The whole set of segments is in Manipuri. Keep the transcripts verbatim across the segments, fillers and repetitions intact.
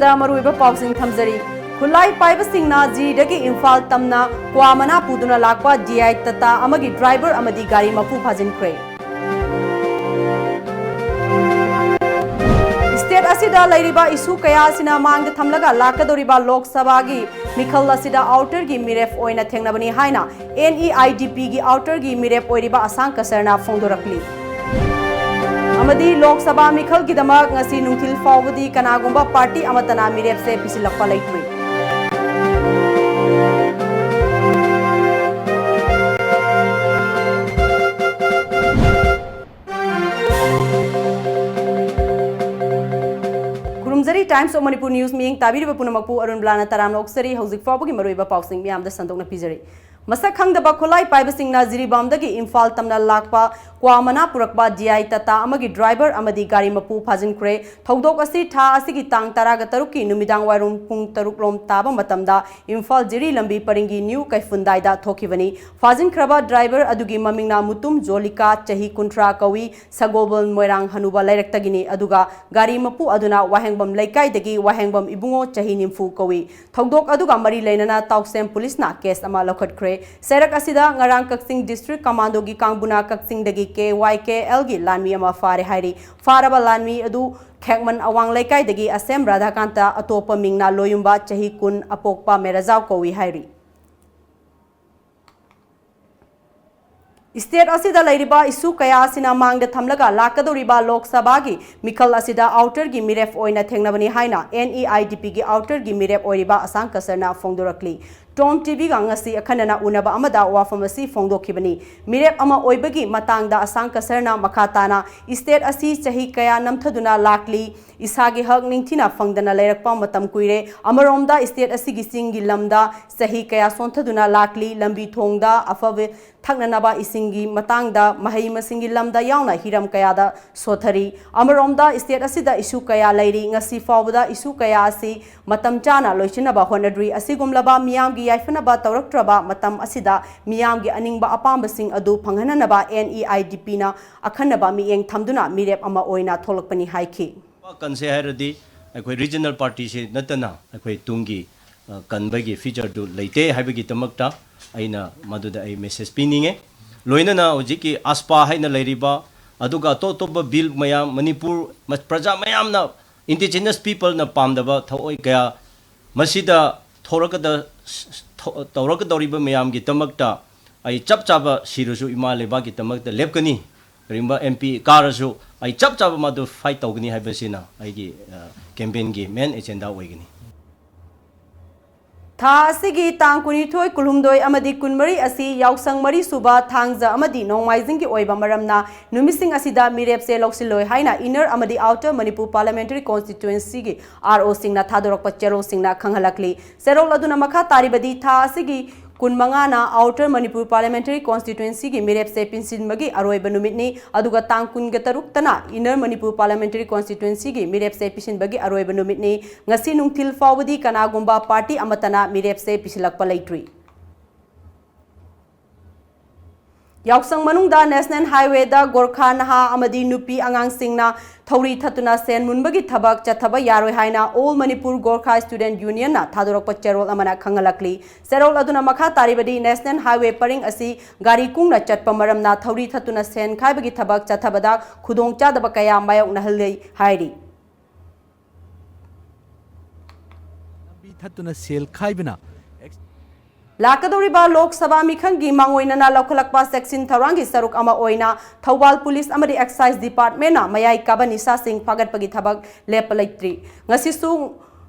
ꯗ ꯃꯔꯨꯑꯣꯏꯕ ꯄꯥꯎꯁꯤꯡ ꯊꯝꯖꯔꯤ꯫ ꯈꯨꯠꯂꯥꯏ ꯄꯥꯏꯕꯁꯤꯡꯅ ꯖꯤꯔꯤꯗꯒꯤ ꯏꯝꯐꯥꯜ ꯇꯝꯅ ꯀ꯭ꯋꯥ ꯃꯅꯥ ꯄꯨꯗꯨꯅ ꯂꯥꯛꯄ ꯗꯤ ꯑꯥꯏ ꯇꯥꯇꯥ ꯑꯃꯒꯤ ꯗ꯭ꯔꯥꯏꯚꯔ ꯑꯃꯗꯤ ꯒꯥꯔꯤ ꯃꯄꯨ ꯐꯥꯖꯤꯟꯈ꯭ꯔꯦ꯫ ꯁ꯭ꯇꯦꯠ ꯑꯁꯤꯗ ꯂꯩꯔꯤꯕ ꯏꯁꯨ ꯀꯌꯥ ꯑꯁꯤꯅ ꯃꯥꯡꯗ ꯊꯝꯂꯒ ꯂꯥꯛꯀꯗꯧꯔꯤꯕ ꯂꯣꯛ ꯁꯚꯥꯒꯤ ꯃꯤꯈꯜ ꯑꯁꯤꯗ ꯑꯥꯎꯇꯔꯒꯤ ꯃꯤꯔꯦꯞ ꯑꯣꯏꯅ ꯊꯦꯡꯅꯕꯅꯤ ꯍꯥꯏꯅ ꯑꯦꯟ ꯏ ꯑꯥꯏ ꯗꯤ ꯄꯤꯒꯤ ꯑꯥꯎꯇꯔꯒꯤ ꯃꯤꯔꯦꯞ ꯑꯣꯏꯔꯤꯕ ꯑꯁꯥꯡ ꯀꯁꯔꯅ ꯐꯣꯡꯗꯣꯔꯛꯂꯤ꯫ ꯑꯃꯗꯤ ꯂꯣꯛ ꯁꯚꯥ ꯃꯤꯈꯜꯒꯤꯗꯃꯛ ꯉꯁꯤ ꯅꯨꯡꯊꯤꯜ ꯐꯥꯎꯕꯗꯤ ꯀꯅꯥꯒꯨꯝꯕ ꯄꯥꯔꯇꯤ ꯑꯃꯠꯇꯅ ꯃꯤꯔꯦꯞꯁꯦ ꯄꯤꯁꯤꯜꯂꯛꯄ ꯂꯩꯇ꯭ꯔꯤ꯫ ꯈꯨꯔꯨꯝꯖꯔꯤ꯫ Times of Manipur News ꯃꯤꯠꯌꯦꯡ ꯇꯥꯕꯤꯔꯤꯕ ꯄꯨꯝꯅꯃꯛꯄꯨ ꯑꯔꯨꯟ ꯕ꯭ꯂꯥꯅ ꯇꯔꯥꯝꯅ ꯑꯣꯛꯆꯔꯤ꯫ ꯍꯧꯖꯤꯛ ꯐꯥꯎꯕꯒꯤ ꯃꯔꯨꯑꯣꯏꯕ ꯄꯥꯎꯁꯤꯡ ꯃꯤꯌꯥꯝꯗ ꯁꯟꯗꯣꯛꯅ ꯄꯤꯖꯔꯤ꯫ ꯃꯁꯛ ꯈꯪꯗꯕ ꯈꯨꯠꯂꯥꯏ ꯄꯥꯏꯕꯁꯤꯡꯅ ꯖꯤꯔꯤꯕꯥꯝꯗꯒꯤ ꯏꯝꯐꯥꯜ ꯇꯝꯅ ꯂꯥꯛꯄ ꯀ꯭ꯋꯥ ꯃꯅꯥ ꯄꯨꯔꯛꯄ ꯗꯤ ꯑꯥꯏ ꯇꯥꯇꯥ ꯑꯃꯒꯤ ꯗ꯭ꯔꯥꯏꯚꯔ ꯑꯃꯗꯤ ꯒꯥꯔꯤ ꯃꯄꯨ ꯐꯥꯖꯤꯟꯈ꯭ꯔꯦ꯫ ꯊꯧꯗꯣꯛ ꯑꯁꯤ ꯊꯥ ꯑꯁꯤꯒꯤ ꯇꯥꯡ ꯇꯔꯥꯒ ꯇꯔꯨꯛꯀꯤ ꯅꯨꯃꯤꯗꯥꯡ ꯋꯥꯏꯔꯝ ꯄꯨꯡ ꯇꯔꯨꯛ ꯂꯣꯝ ꯇꯥꯕ ꯃꯇꯝꯗ ꯏꯝꯐꯥꯜ ꯖꯤꯔꯤ ꯂꯝꯕꯤ ꯄꯔꯤꯡꯒꯤ ꯅ꯭ꯌꯨ ꯀꯩꯐꯨꯟꯗꯥꯏꯗ ꯊꯣꯛꯈꯤꯕꯅꯤ꯫ ꯐꯥꯖꯤꯟꯈ꯭ꯔꯕ ꯗ꯭ꯔꯥꯏꯚꯔ ꯑꯗꯨꯒꯤ ꯃꯃꯤꯡꯅ ꯃꯨꯇꯨꯝ ꯖꯣꯂꯤꯀꯥ, ꯆꯍꯤ ꯀꯨꯟꯊ꯭ꯔꯥ ꯀꯧꯏ, ꯁꯒꯣꯜꯕꯟ ꯃꯣꯏꯔꯥꯡ ꯍꯅꯨꯕ ꯂꯩꯔꯛꯇꯒꯤꯅꯤ, ꯑꯗꯨꯒ ꯒꯥꯔꯤ ꯃꯄꯨ ꯑꯗꯨꯅ ꯋꯥꯍꯦꯡꯕꯝ ꯂꯩꯀꯥꯏꯗꯒꯤ ꯋꯥꯍꯦꯡꯕꯝ ꯏꯕꯨꯡꯉꯣ, ꯆꯍꯤ ꯅꯤꯐꯨ ꯀꯧꯏ꯫ ꯊꯧꯗꯣꯛ ꯑꯗꯨꯒ ꯃꯔꯤ ꯂꯩꯅꯅ ꯇꯥꯎꯁꯦꯝ ꯄꯨꯂꯤꯁꯅ ꯀꯦꯁ ꯑꯃ ꯂꯧꯈꯠꯈ꯭ꯔꯦ꯫ ꯆꯩꯔꯛ ꯑꯁꯤꯗ ꯉꯔꯥꯡ ꯀꯛꯆꯤꯡ ꯗꯤꯁꯇ꯭ꯔꯤꯛ ꯀꯃꯥꯟꯗꯣꯒꯤ ꯀꯥꯡꯕꯨꯅ ꯀꯛꯆꯤꯡꯗꯒꯤ ꯀꯦ ꯋꯥꯏ ꯀꯦ ꯑꯦꯜꯒꯤ ꯂꯥꯟꯃꯤ ꯑꯃ ꯐꯥꯔꯦ ꯍꯥꯏꯔꯤ꯫ ꯐꯥꯔꯕ ꯂꯥꯟꯃꯤ ꯑꯗꯨ ꯈꯦꯛꯃꯟ ꯑꯋꯥꯡ ꯂꯩꯀꯥꯏꯗꯒꯤ ꯑꯁꯦꯝ ꯔꯥꯙꯥꯀꯥꯟꯇ, ꯑꯇꯣꯞꯄ ꯃꯤꯡꯅ ꯂꯣꯌꯨꯝꯕ, ꯆꯍꯤ ꯀꯨꯟ, ꯑꯄꯣꯛꯄ ꯃꯦꯔꯥꯖꯥꯎ ꯀꯧꯏ ꯍꯥꯏꯔꯤ꯫ ꯁ꯭ꯇꯦꯠ ꯑꯁꯤꯗ ꯂꯩꯔꯤꯕ ꯏꯁꯨ ꯀꯌꯥ ꯑꯁꯤꯅ ꯃꯥꯡꯗ ꯊꯝꯂꯒ ꯂꯥꯛꯀꯗꯧꯔꯤꯕ ꯂꯣꯛ ꯁꯚꯥꯒꯤ ꯃꯤꯈꯜ ꯑꯁꯤꯗ ꯑꯥꯎꯇꯔꯒꯤ ꯃꯤꯔꯦꯞ ꯑꯣꯏꯅ ꯊꯦꯡꯅꯕꯅꯤ ꯍꯥꯏꯅ ꯑꯦꯟ ꯏ ꯑꯥꯏ ꯗꯤ ꯄꯤꯒꯤ ꯑꯥꯎꯇꯔꯒꯤ ꯃꯤꯔꯦꯞ ꯑꯣꯏꯔꯤꯕ ꯑꯁꯥꯡ ꯀꯁꯔꯅ ꯐꯣꯡꯗꯣꯔꯛꯂꯤ꯫ ꯇꯣꯝ ꯇꯤꯚꯤꯒ ꯉꯁꯤ ꯑꯈꯟꯅꯅ ꯎꯅꯕ ꯑꯃꯗ ꯋꯥꯐꯝ ꯑꯁꯤ ꯐꯣꯡꯗꯣꯛꯈꯤꯕꯅꯤ꯫ ꯃꯤꯔꯦꯞ ꯑꯃ ꯑꯣꯏꯕꯒꯤ ꯃꯇꯥꯡꯗ ꯑꯁꯥꯡ ꯀꯁꯔꯅ ꯃꯈꯥ ꯇꯥꯅ ꯁ꯭ꯇꯦꯠ ꯑꯁꯤ ꯆꯍꯤ ꯀꯌꯥ ꯅꯝꯊꯗꯨꯅ ꯂꯥꯛꯂꯤ, ꯏꯁꯥꯒꯤ ꯍꯛ ꯅꯤꯡꯊꯤꯅ ꯐꯪꯗꯅ ꯂꯩꯔꯛꯄ ꯃꯇꯝ ꯀꯨꯏꯔꯦ꯫ ꯑꯃꯔꯣꯝꯗ ꯁ꯭ꯇꯦꯠ ꯑꯁꯤꯒꯤ ꯆꯤꯡꯒꯤ ꯂꯝꯗ ꯆꯍꯤ ꯀꯌꯥ ꯁꯣꯟꯊꯗꯨꯅ ꯂꯥꯛꯂꯤ, ꯂꯝꯕꯤ ꯊꯣꯡꯗ ꯑꯐꯕ ꯊꯛꯅꯅꯕ ꯏꯁꯤꯡꯒꯤ ꯃꯇꯥꯡꯗ, ꯃꯍꯩ ꯃꯁꯤꯡꯒꯤ ꯂꯝꯗ ꯌꯥꯎꯅ ꯍꯤꯔꯝ ꯀꯌꯥꯗ ꯁꯣꯊꯔꯤ꯫ ꯑꯃꯔꯣꯝꯗ ꯁ꯭ꯇꯦꯠ ꯑꯁꯤꯗ ꯏꯁꯨ ꯀꯌꯥ ꯂꯩꯔꯤ, ꯉꯁꯤ ꯐꯥꯎꯕꯗ ꯏꯁꯨ ꯀꯌꯥ ꯑꯁꯤ ꯃꯇꯝ ꯆꯥꯅ ꯂꯣꯏꯁꯤꯟꯅꯕ ꯍꯣꯠꯅꯗ꯭ꯔꯤ꯫ ꯑꯁꯤꯒꯨꯝꯂꯕ ꯃꯤꯌꯥꯝꯒꯤ ꯌꯥꯏꯐꯅꯕ ꯇꯧꯔꯛꯇ꯭ꯔꯕ ꯃꯇꯝ ꯑꯁꯤꯗ ꯃꯤꯌꯥꯝꯒꯤ ꯑꯅꯤꯡꯕ ꯑꯄꯥꯝꯕꯁꯤꯡ ꯑꯗꯨ ꯐꯪꯍꯟꯅꯅꯕ ꯑꯦꯟ ꯏ ꯑꯥꯏ ꯗꯤ ꯄꯤꯅ ꯑꯈꯟꯅꯕ ꯃꯤꯠꯌꯦꯡ ꯊꯝꯗꯨꯅ ꯃꯤꯔꯦꯞ ꯑꯃ ꯑꯣꯏꯅ ꯊꯣꯛꯂꯛꯄꯅꯤ ꯍꯥꯏꯈꯤ꯫ ꯀꯟꯁꯦ ꯍꯥꯏꯔꯗꯤ, ꯑꯩꯈꯣꯏ ꯔꯤꯖꯅꯦꯜ ꯄꯥꯔꯇꯤꯁꯤ ꯅꯠꯇꯅ ꯑꯩꯈꯣꯏ ꯇꯨꯡꯒꯤ, ꯑ, ꯀꯟꯕꯒꯤ ꯐ꯭ꯌꯨꯆꯔꯗꯨ ꯂꯩꯇꯦ ꯍꯥꯏꯕꯒꯤꯗꯃꯛꯇ ꯑꯩꯅ ꯃꯗꯨꯗ ꯑꯩ ꯃꯦꯁꯦꯖ ꯄꯤꯅꯤꯡꯉꯦ꯫ ꯂꯣꯏꯅꯅ ꯍꯧꯖꯤꯛꯀꯤ ꯑꯁꯄꯥ ꯍꯥꯏꯅ ꯂꯩꯔꯤꯕ, ꯑꯗꯨꯒ ꯑꯇꯣꯞ ꯑꯇꯣꯞꯄ ꯕꯤꯜ ꯃꯌꯥꯝ, ꯃꯅꯤꯄꯨꯔ ꯃ-, ꯄ꯭ꯔꯖꯥ ꯃꯌꯥꯝꯅ, ꯏꯟꯗꯤꯖꯤꯅꯁ ꯄꯤꯄꯜꯅ ꯄꯥꯝꯗꯕ ꯊꯑꯣꯏ ꯀꯌꯥ ꯃꯁꯤꯗ ꯊꯣꯔꯛꯀꯗ-, ꯊꯣ-, ꯇꯧꯔꯛꯀꯗꯧꯔꯤꯕ ꯃꯌꯥꯝꯒꯤꯗꯃꯛꯇ ꯑꯩ ꯆꯞ ꯆꯥꯕ ꯁꯤꯔꯁꯨ ꯏꯃꯥ ꯂꯩꯕꯥꯛꯀꯤꯗꯃꯛꯇ ꯂꯦꯞꯀꯅꯤ꯫ ꯀꯔꯤꯒꯨꯝꯕ ꯑꯦꯝ ꯄꯤ ꯀꯥꯔꯁꯨ ꯑꯩ ꯆꯞ ꯆꯥꯕ ꯃꯗꯨ ꯐꯥꯏꯠ ꯇꯧꯒꯅꯤ ꯍꯥꯏꯕꯁꯤꯅ ꯑꯩꯒꯤ, ꯑ, ꯀꯦꯝꯄꯦꯟꯒꯤ ꯃꯦꯟ ꯑꯦꯖꯦꯟꯗꯥ ꯑꯣꯏꯒꯅꯤ꯫ ꯊꯥ ꯑꯁꯤꯒꯤ ꯇꯥꯡ ꯀꯨꯟꯅꯤꯊꯣꯏ, ꯀꯨꯟꯍꯨꯝꯗꯣꯏ ꯑꯃꯗꯤ ꯀꯨꯟꯃꯔꯤ ꯑꯁꯤ ꯌꯥꯎꯁꯪ ꯃꯔꯤꯁꯨꯕ ꯊꯥꯡꯖ ꯑꯃꯗꯤ ꯅꯣꯡꯃꯥꯏꯖꯤꯡꯒꯤ ꯑꯣꯏꯕ ꯃꯔꯝꯅ ꯅꯨꯃꯤꯠꯁꯤꯡ ꯑꯁꯤꯗ ꯃꯤꯔꯦꯞꯁꯦ ꯂꯧꯁꯤꯜꯂꯣꯏ ꯍꯥꯏꯅ ꯏꯟꯅꯔ ꯑꯃꯗꯤ ꯑꯥꯎꯇꯔ ꯃꯅꯤꯄꯨꯔ ꯄꯥꯔꯂꯤꯌꯥꯃꯦꯟꯇꯔꯤ ꯀꯣꯟꯁꯇꯤꯇ꯭ꯌꯨꯑꯦꯟꯁꯤꯒꯤ ꯑꯥꯔ ꯑꯣꯁꯤꯡꯅ ꯊꯥꯗꯣꯔꯛꯄ ꯆꯦꯔꯣꯜꯁꯤꯡꯅ ꯈꯪꯍꯜꯂꯛꯂꯤ꯫ ꯆꯦꯔꯣꯜ ꯑꯗꯨꯅ ꯃꯈꯥ ꯇꯥꯔꯤꯕꯗꯤ ꯊꯥ ꯑꯁꯤꯒꯤ ꯀꯨꯟꯃꯉꯥꯅ ꯑꯥꯎꯇꯔ ꯃꯅꯤꯄꯨꯔ ꯄꯥꯔꯂꯤꯌꯥꯃꯦꯟꯇꯔꯤ ꯀꯣꯟꯁꯇꯤꯇ꯭ꯌꯨꯑꯦꯟꯁꯤꯒꯤ ꯃꯤꯔꯦꯞꯁꯦ ꯄꯤꯁꯤꯟꯕꯒꯤ ꯑꯔꯣꯏꯕ ꯅꯨꯃꯤꯠꯅꯤ, ꯑꯗꯨꯒ ꯇꯥꯡ ꯀꯨꯟꯒ ꯇꯔꯨꯛꯇꯅ ꯏꯟꯅꯔ ꯃꯅꯤꯄꯨꯔ ꯄꯥꯔꯂꯤꯌꯥꯃꯦꯟꯇꯔꯤ ꯀꯣꯟꯁꯇꯤꯇ꯭ꯌꯨꯑꯦꯟꯁꯤꯒꯤ ꯃꯤꯔꯦꯞꯁꯦ ꯄꯤꯁꯤꯟꯕꯒꯤ ꯑꯔꯣꯏꯕ ꯅꯨꯃꯤꯠꯅꯤ꯫ ꯉꯁꯤ ꯅꯨꯡꯊꯤꯜ ꯐꯥꯎꯕꯗꯤ ꯀꯅꯥꯒꯨꯝꯕ ꯄꯥꯔꯇꯤ ꯑꯃꯠꯇꯅ ꯃꯤꯔꯦꯞꯁꯦ ꯄꯤꯁꯤꯜꯂꯛꯄ ꯂꯩꯇ꯭ꯔꯤ꯫ ꯌꯥꯎꯁꯪ ꯃꯅꯨꯡꯗ ꯅꯦꯁꯅꯦꯜ ꯍꯥꯏꯋꯦꯗ ꯒꯣꯔꯈꯥ ꯅꯍꯥ ꯑꯃꯗꯤ ꯅꯨꯄꯤ ꯑꯉꯥꯡꯁꯤꯡꯅ ꯊꯧꯔꯤ ꯊꯠꯇꯨꯅ ꯁꯦꯟ ꯃꯨꯟꯕꯒꯤ ꯊꯕꯛ ꯆꯠꯊꯕ ꯌꯥꯔꯣꯏ ꯍꯥꯏꯅ ꯑꯣꯜ ꯃꯅꯤꯄꯨꯔ ꯒꯣꯔꯈꯥ ꯁ꯭ꯇꯨꯗꯦꯟꯠ ꯌꯨꯅꯤꯌꯟꯅ ꯊꯥꯗꯣꯔꯛꯄ ꯆꯦꯔꯣꯜ ꯑꯃꯅ ꯈꯪꯍꯜꯂꯛꯂꯤ꯫ ꯆꯦꯔꯣꯜ ꯑꯗꯨꯅ ꯃꯈꯥ ꯇꯥꯔꯤꯕꯗꯤ ꯅꯦꯁꯅꯦꯜ ꯍꯥꯏꯋꯦ ꯄꯔꯤꯡ ꯑꯁꯤ ꯒꯥꯔꯤ ꯀꯨꯡꯅ ꯆꯠꯄ ꯃꯔꯝꯅ ꯊꯧꯔꯤ ꯊꯠꯇꯨꯅ ꯁꯦꯟ ꯈꯥꯏꯕꯒꯤ ꯊꯕꯛ ꯆꯠꯊꯕꯗ ꯈꯨꯗꯣꯡꯆꯥꯗꯕ ꯀꯌꯥ ꯃꯥꯌꯣꯛꯅꯍꯜꯂꯤ ꯍꯥꯏꯔꯤ꯫ ꯂꯝꯕꯤ ꯊꯠꯇꯨꯅ ꯁꯦꯜ ꯈꯥꯏꯕꯅ ꯑꯦꯛꯁ- ꯂꯥꯛꯀꯗꯧꯔꯤꯕ ꯂꯣꯛ ꯁꯚꯥ ꯃꯤꯈꯜꯒꯤ ꯃꯥꯡꯑꯣꯏꯅꯅ ꯂꯧꯈꯠꯂꯛꯄ ꯆꯦꯛꯁꯤꯟ ꯊꯧꯔꯥꯡꯒꯤ ꯁꯔꯨꯛ ꯑꯃ ꯑꯣꯏꯅ ꯊꯧꯕꯥꯜ ꯄꯨꯂꯤꯁ ꯑꯃꯗꯤ ꯑꯦꯛꯁꯥꯏꯖ ꯗꯤꯄꯥꯔꯠꯃꯦꯟꯅ ꯃꯌꯥꯏ ꯀꯥꯕ ꯅꯤꯁꯥꯁꯤꯡ ꯐꯥꯒꯠꯄꯒꯤ ꯊꯕꯛ ꯂꯦꯞꯄ ꯂꯩꯇ꯭ꯔꯤ꯫ ꯉꯁꯤꯁꯨ,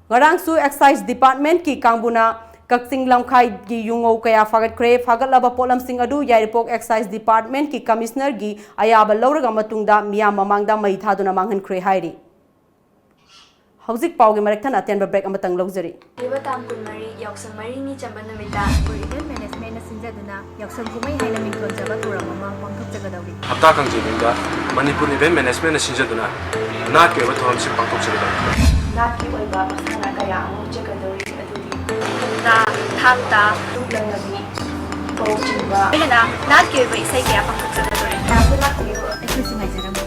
ꯉꯔꯥꯡꯁꯨ ꯑꯦꯛꯁꯥꯏꯖ ꯗꯤꯄꯥꯔꯠꯃꯦꯟꯀꯤ ꯀꯥꯡꯕꯨꯅ ꯀꯛꯆꯤꯡ ꯂꯝꯈꯥꯏꯒꯤ ꯌꯨꯉꯧ ꯀꯌꯥ ꯐꯥꯒꯠꯈ꯭ꯔꯦ꯫ ꯐꯥꯒꯠꯂꯕ ꯄꯣꯠꯂꯝꯁꯤꯡ ꯑꯗꯨ ꯌꯥꯏꯔꯤꯄꯣꯛ ꯑꯦꯛꯁꯥꯏꯖ ꯗꯤꯄꯥꯔꯠꯃꯦꯟꯀꯤ ꯀꯃꯤꯁꯅꯔꯒꯤ ꯑꯌꯥꯕ ꯂꯧꯔꯒ ꯃꯇꯨꯡꯗ ꯃꯤꯌꯥꯝ ꯃꯃꯥꯡꯗ ꯃꯩ ꯊꯥꯗꯨꯅ ꯃꯥꯡꯍꯟꯈ꯭ꯔꯦ ꯍꯥꯏꯔꯤ꯫ ꯍꯧꯖꯤꯛ ꯄꯥꯎꯒꯤ ꯃꯔꯛ ꯊꯠꯅ ꯑꯇꯦꯟꯕ ꯕ꯭ꯔꯦꯛ ꯑꯃꯇꯪ ꯂꯧꯖꯔꯤ꯫ ꯂꯥꯛꯂꯤꯕ ꯇꯥꯡ ꯀꯨꯟꯃꯔꯤ, ꯌꯥꯎꯁꯪ ꯃꯔꯤꯅꯤ ꯆꯟꯕ ꯅꯨꯃꯤꯠꯇ ꯃꯅꯤꯄꯨꯔ ꯏꯚꯦꯟꯠ ꯃꯦꯅꯦꯖꯃꯦꯟꯠꯅ ꯁꯤꯟꯖꯗꯨꯅ ꯌꯥꯎꯁꯪ ꯀꯨꯝꯍꯩ ꯍꯥꯏꯅ ꯃꯤꯡꯊꯣꯟꯖꯕ ꯊꯧꯔꯝ ꯑꯃ ꯄꯥꯡꯊꯣꯛꯆꯒꯗꯧꯔꯤ꯫ ꯍꯞꯇꯥ ꯀꯥꯡꯖꯩꯕꯨꯡꯗ ꯃꯅꯤꯄꯨꯔ ꯏꯚꯦꯟꯠ ꯃꯦꯅꯦꯖꯃꯦꯟꯠꯅ ꯁꯤꯟꯖꯗꯨꯅ ꯅꯥꯠꯀꯤ ꯑꯣꯏꯕ ꯊꯧꯔꯝꯁꯤꯡ ꯄꯥꯡꯊꯣꯛꯆꯒꯗꯧꯔꯤ꯫ ꯅꯥꯠꯀꯤ ꯑꯣꯏꯕ ꯃꯁꯥꯟꯅ ꯀꯌꯥ ꯑꯃ ꯎꯠꯆꯒꯗꯧꯔꯤ, ꯑꯗꯨꯗꯤ ꯊꯥꯡ ꯇꯥ, ꯂꯨꯞ ꯂꯪꯅꯕꯤ, ꯀꯧ ꯆꯤꯡꯕ, ꯂꯣꯏꯅꯅ ꯅꯥꯠꯀꯤ ꯑꯣꯏꯕ ꯏꯁꯩ ꯀꯌꯥ ꯄꯥꯡꯊꯣꯛꯆꯒꯗꯧꯔꯤ꯫ ꯃꯌꯥꯝꯁꯨ ꯂꯥꯛꯄꯤꯌꯨ꯫ ꯑꯩꯈꯣꯏꯁꯨ ꯉꯥꯏꯖꯔꯝꯒꯦ꯫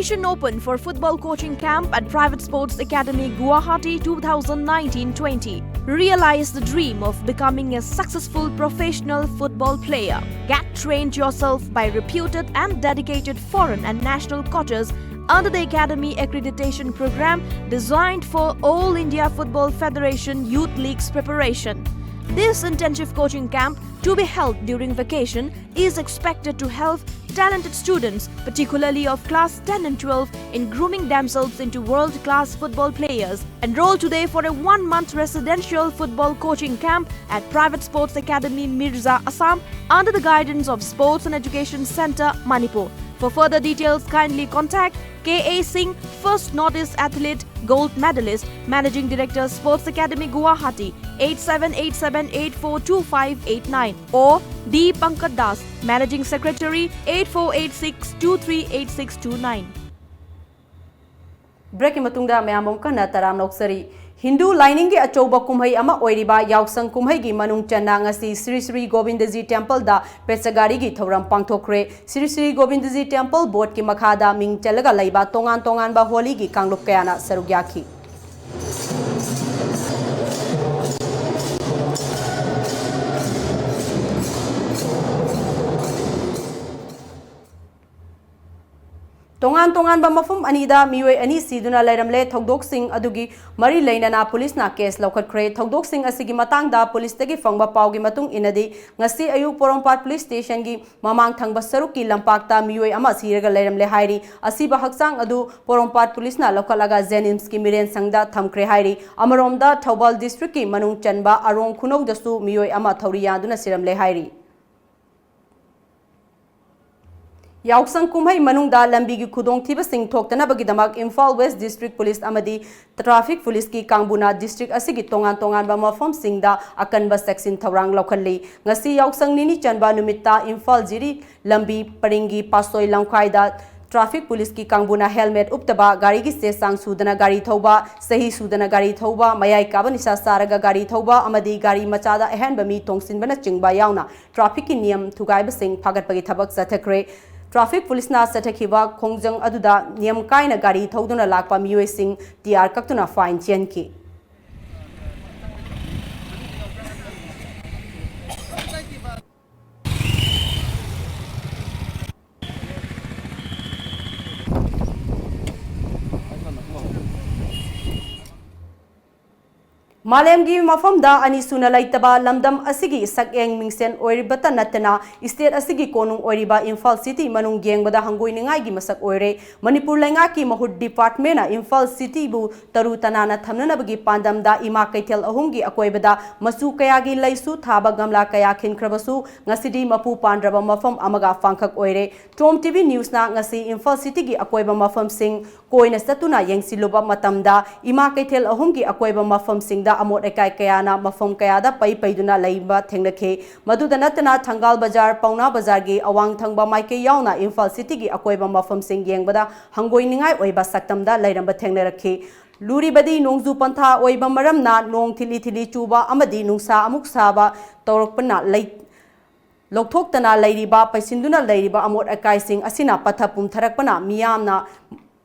Admission open for football coaching camp at Private Sports Academy Guwahati two thousand nineteen twenty. Realize the dream of becoming a successful professional football player. Get trained yourself by reputed and dedicated foreign and national coaches under the Academy Accreditation Program designed for All India Football Federation Youth League's preparation. This intensive coaching camp, to be held during vacation, is expected to help talented students, particularly of class ten and twelve, in grooming themselves into world-class football players. Enroll today for a one-month residential football coaching camp at Private Sports Academy Mirza, Assam, under the guidance of Sports and Education Centre, Manipur. For further details, kindly contact K A Singh, first Northeast athlete, gold medalist, Managing Director, Sports Academy, Guwahati, eight seven eight seven eight four two five eight nine, or D Pankaj Das, Managing Secretary, eight four eight six two three eight six two nine. Breakꯀꯤ ꯃꯇꯨꯡꯗ ꯃꯌꯥꯝ ꯑꯃꯨꯛ ꯍꯟꯅ ꯇꯔꯥꯝꯅ ꯑꯣꯛꯆꯔꯤ꯫ ꯍꯤꯟꯗꯨ ꯂꯥꯏꯅꯤꯡꯒꯤ ꯑꯆꯧꯕ ꯀꯨꯝꯍꯩ ꯑꯃ ꯑꯣꯏꯔꯤꯕ ꯌꯥꯎꯁꯪ ꯀꯨꯝꯍꯩꯒꯤ ꯃꯅꯨꯡ ꯆꯟꯅ ꯉꯁꯤ ꯁ꯭ꯔꯤ ꯁ꯭ꯔꯤ ꯒꯣꯕꯤꯟꯗꯖꯤ ꯇꯦꯝꯄꯜꯗ ꯄꯦꯆꯒꯥꯔꯤꯒꯤ ꯊꯧꯔꯝ ꯄꯥꯡꯊꯣꯛꯈ꯭ꯔꯦ꯫ ꯁ꯭ꯔꯤ ꯁ꯭ꯔꯤ ꯒꯣꯕꯤꯟꯗꯖꯤ ꯇꯦꯝꯄꯜ ꯕꯣꯔꯗꯀꯤ ꯃꯈꯥꯗ ꯃꯤꯡ ꯆꯜꯂꯒ ꯂꯩꯕ ꯇꯣꯉꯥꯟ ꯇꯣꯉꯥꯟꯕ ꯍꯣꯂꯤꯒꯤ ꯀꯥꯡꯂꯨꯞ ꯀꯌꯥꯅ ꯁꯔꯨꯛ ꯌꯥꯈꯤ꯫ ꯇꯣꯉꯥꯟ ꯇꯣꯉꯥꯟꯕ ꯃꯐꯝ ꯑꯅꯤꯗ ꯃꯤꯑꯣꯏ ꯑꯅꯤ ꯁꯤꯗꯨꯅ ꯂꯩꯔꯝꯂꯦ꯫ ꯊꯧꯗꯣꯛꯁꯤꯡ ꯑꯗꯨꯒꯤ ꯃꯔꯤ ꯂꯩꯅꯅ ꯄꯨꯂꯤꯁꯅ ꯀꯦꯁ ꯂꯧꯈꯠꯈ꯭ꯔꯦ꯫ ꯊꯧꯗꯣꯛꯁꯤꯡ ꯑꯁꯤꯒꯤ ꯃꯇꯥꯡꯗ ꯄꯨꯂꯤꯁꯇꯒꯤ ꯐꯪꯕ ꯄꯥꯎꯒꯤ ꯃꯇꯨꯡ ꯏꯟꯅꯗꯤ, ꯉꯁꯤ ꯑꯌꯨꯛ ꯄꯣꯔꯣꯝꯄꯥꯠ ꯄꯨꯂꯤꯁ ꯁ꯭ꯇꯦꯁꯟꯒꯤ ꯃꯃꯥꯡ ꯊꯪꯕ ꯁꯔꯨꯛꯀꯤ ꯂꯝꯄꯥꯛꯇ ꯃꯤꯑꯣꯏ ꯑꯃ ꯁꯤꯔꯒ ꯂꯩꯔꯝꯂꯦ ꯍꯥꯏꯔꯤ꯫ ꯑꯁꯤꯕ ꯍꯛꯆꯥꯡ ꯑꯗꯨ ꯄꯣꯔꯣꯝꯄꯥꯠ ꯄꯨꯂꯤꯁꯅ ꯂꯧꯈꯠꯂꯒ ꯖꯦꯅꯤꯝꯁꯀꯤ ꯃꯤꯔꯦꯟ ꯁꯪꯗ ꯊꯝꯈ꯭ꯔꯦ ꯍꯥꯏꯔꯤ꯫ ꯑꯃꯔꯣꯝꯗ, ꯊꯧꯕꯥꯜ ꯗꯤꯁꯇ꯭ꯔꯤꯛꯀꯤ ꯃꯅꯨꯡ ꯆꯟꯕ ꯑꯔꯣꯡ ꯈꯨꯅꯧꯗꯁꯨ ꯃꯤꯑꯣꯏ ꯑꯃ ꯊꯧꯔꯤ ꯌꯥꯟꯗꯨꯅ ꯁꯤꯔꯝꯂꯦ ꯍꯥꯏꯔꯤ꯫ ꯌꯥꯎꯁꯪ ꯀꯨꯝꯍꯩ ꯃꯅꯨꯡꯗ ꯂꯝꯕꯤꯒꯤ ꯈꯨꯗꯣꯡꯊꯤꯕꯁꯤꯡ ꯊꯣꯛꯇꯅꯕꯒꯤꯗꯃꯛ ꯏꯝꯐꯥꯜ ꯋꯦꯁ ꯗꯤꯁꯇ꯭ꯔꯤꯛ ꯄꯨꯂꯤꯁ ꯑꯃꯗꯤ ꯇ꯭ꯔꯥꯐꯤꯛ ꯄꯨꯂꯤꯁꯀꯤ ꯀꯥꯡꯕꯨꯅ ꯗꯤꯁꯇ꯭ꯔꯤꯛ ꯑꯁꯤꯒꯤ ꯇꯣꯉꯥꯟ ꯇꯣꯉꯥꯟꯕ ꯃꯐꯝꯁꯤꯡꯗ ꯑꯀꯟꯕ ꯆꯦꯛꯁꯤꯟ ꯊꯧꯔꯥꯡ ꯂꯧꯈꯠꯂꯤ꯫ ꯉꯁꯤ ꯌꯥꯎꯁꯪ ꯅꯤꯅꯤ ꯆꯟꯕ ꯅꯨꯃꯤꯠꯇ ꯏꯝꯐꯥꯜ ꯖꯤꯔꯤ ꯂꯝꯕꯤ ꯄꯔꯤꯡꯒꯤ ꯄꯥꯁꯣꯏ ꯂꯝꯈꯥꯏꯗ ꯇ꯭ꯔꯥꯐꯤꯛ ꯄꯨꯂꯤꯁꯀꯤ ꯀꯥꯡꯕꯨꯅ ꯍꯦꯜꯃꯦꯠ ꯎꯞꯇꯕ, ꯒꯥꯔꯤꯒꯤ ꯆꯦ ꯆꯥꯡ ꯁꯨꯗꯅ ꯒꯥꯔꯤ ꯊꯧꯕ, ꯆꯍꯤ ꯁꯨꯗꯅ ꯒꯥꯔꯤ ꯊꯧꯕ, ꯃꯌꯥꯏ ꯀꯥꯕ ꯅꯤꯁꯥ ꯆꯥꯔꯒ ꯒꯥꯔꯤ ꯊꯧꯕ ꯑꯃꯗꯤ ꯒꯥꯔꯤ ꯃꯆꯥꯗ ꯑꯍꯦꯟꯕ ꯃꯤ ꯇꯣꯡꯁꯤꯟꯕꯅꯆꯤꯡꯕ ꯌꯥꯎꯅ ꯇ꯭ꯔꯥꯐꯤꯛꯀꯤ ꯅꯤꯌꯝ ꯊꯨꯒꯥꯏꯕꯁꯤꯡ ꯐꯥꯒꯠꯄꯒꯤ ꯊꯕꯛ ꯆꯠꯊꯈ꯭ꯔꯦ꯫ ꯇ꯭ꯔꯥꯐꯤꯛ ꯄꯨꯂꯤꯁꯅ ꯆꯠꯊꯈꯤꯕ ꯈꯣꯡꯖꯪ ꯑꯗꯨꯗ ꯅꯤꯌꯝ ꯀꯥꯏꯅ ꯒꯥꯔꯤ ꯊꯧꯗꯨꯅ ꯂꯥꯛꯄ ꯃꯤꯑꯣꯏꯁꯤꯡ ꯇꯤꯌꯥꯔ ꯀꯛꯇꯨꯅ ꯐꯥꯏꯟ ꯆꯦꯟꯈꯤ꯫ ꯃꯥꯂꯦꯝꯒꯤ ꯃꯐꯝꯗ ꯑꯅꯤꯁꯨꯅ ꯂꯩꯇꯕ ꯂꯝꯗꯝ ꯑꯁꯤꯒꯤ ꯁꯛꯌꯦꯡ ꯃꯤꯡꯁꯦꯟ ꯑꯣꯏꯔꯤꯕꯇ ꯅꯠꯇꯅ, ꯁ꯭ꯇꯦꯠ ꯑꯁꯤꯒꯤ ꯀꯣꯅꯨꯡ ꯑꯣꯏꯔꯤꯕ ꯏꯝꯐꯥꯜ ꯁꯤꯇꯤ ꯃꯅꯨꯡ ꯌꯦꯡꯕꯗ ꯍꯪꯒꯣꯏꯅꯤꯡꯉꯥꯏꯒꯤ ꯃꯁꯛ ꯑꯣꯏꯔꯦ꯫ ꯃꯅꯤꯄꯨꯔ ꯂꯩꯉꯥꯛꯀꯤ ꯃꯍꯨꯠ ꯗꯤꯄꯥꯔꯠꯃꯦꯟꯅ ꯏꯝꯐꯥꯜ ꯁꯤꯇꯤꯕꯨ ꯇꯔꯨ ꯇꯅꯥꯟꯅ ꯊꯝꯅꯅꯕꯒꯤ ꯄꯥꯟꯗꯝꯗ ꯏꯃꯥ ꯀꯩꯊꯦꯜ ꯑꯍꯨꯝꯒꯤ ꯑꯀꯣꯏꯕꯗ ꯃꯆꯨ ꯀꯌꯥꯒꯤ ꯂꯩꯁꯨ ꯊꯥꯕ ꯒꯝꯂꯥ ꯀꯌꯥ ꯈꯤꯟꯈ꯭ꯔꯕꯁꯨ, ꯉꯁꯤꯗꯤ ꯃꯄꯨ ꯄꯥꯟꯗ꯭ꯔꯕ ꯃꯐꯝ ꯑꯃꯒ ꯄꯥꯡꯈꯛ ꯑꯣꯏꯔꯦ꯫ ꯇꯣꯝ ꯇꯤꯚꯤ ꯅ꯭ꯌꯨꯁꯅ ꯉꯁꯤ ꯏꯝꯐꯥꯜ ꯁꯤꯇꯤꯒꯤ ꯑꯀꯣꯏꯕ ꯃꯐꯝꯁꯤꯡ ꯀꯣꯏꯅ ꯆꯠꯇꯨꯅ ꯌꯦꯡꯁꯤꯜꯂꯨꯕ ꯃꯇꯝꯗ, ꯏꯃꯥ ꯀꯩꯊꯦꯜ ꯑꯍꯨꯝꯒꯤ ꯑꯀꯣꯏꯕ ꯃꯐꯝꯁꯤꯡꯗ ꯑꯃꯣꯠ ꯑꯀꯥꯏ ꯀꯌꯥꯅ ꯃꯐꯝ ꯀꯌꯥꯗ ꯄꯩ ꯄꯩꯗꯨꯅ ꯂꯩꯕ ꯊꯦꯡꯅꯈꯤ꯫ ꯃꯗꯨꯗ ꯅꯠꯇꯅ, ꯊꯪꯒꯥꯜ ꯕꯖꯥꯔ, ꯄꯥꯎꯅꯥ ꯕꯖꯥꯔꯒꯤ ꯑꯋꯥꯡ ꯊꯪꯕ ꯃꯥꯏꯀꯩ ꯌꯥꯎꯅ ꯏꯝꯐꯥꯜ ꯁꯤꯇꯤꯒꯤ ꯑꯀꯣꯏꯕ ꯃꯐꯝꯁꯤꯡ ꯌꯦꯡꯕꯗ ꯍꯪꯒꯣꯏꯅꯤꯡꯉꯥꯏ ꯑꯣꯏꯕ ꯁꯛꯇꯝꯗ ꯂꯩꯔꯝꯕ ꯊꯦꯡꯅꯔꯛꯈꯤ꯫ ꯂꯨꯔꯤꯕꯗꯤ ꯅꯣꯡꯖꯨ ꯄꯟꯊꯥ ꯑꯣꯏꯕ ꯃꯔꯝꯅ, ꯅꯣꯡ ꯊꯤꯂꯤ ꯊꯤꯂꯤ ꯆꯨꯕ ꯑꯃꯗꯤ ꯅꯨꯡꯁꯥ ꯑꯃꯨꯛ ꯁꯥꯕ ꯇꯧꯔꯛꯄꯅ ꯂꯩ-, ꯂꯧꯊꯣꯛꯇꯅ ꯂꯩꯔꯤꯕ, ꯄꯩꯁꯤꯟꯗꯨꯅ ꯂꯩꯔꯤꯕ ꯑꯃꯣꯠ ꯑꯀꯥꯏꯁꯤꯡ ꯑꯁꯤꯅ ꯄꯠꯊ ꯄꯨꯝꯊꯔꯛꯄꯅ ꯃꯤꯌꯥꯝꯅ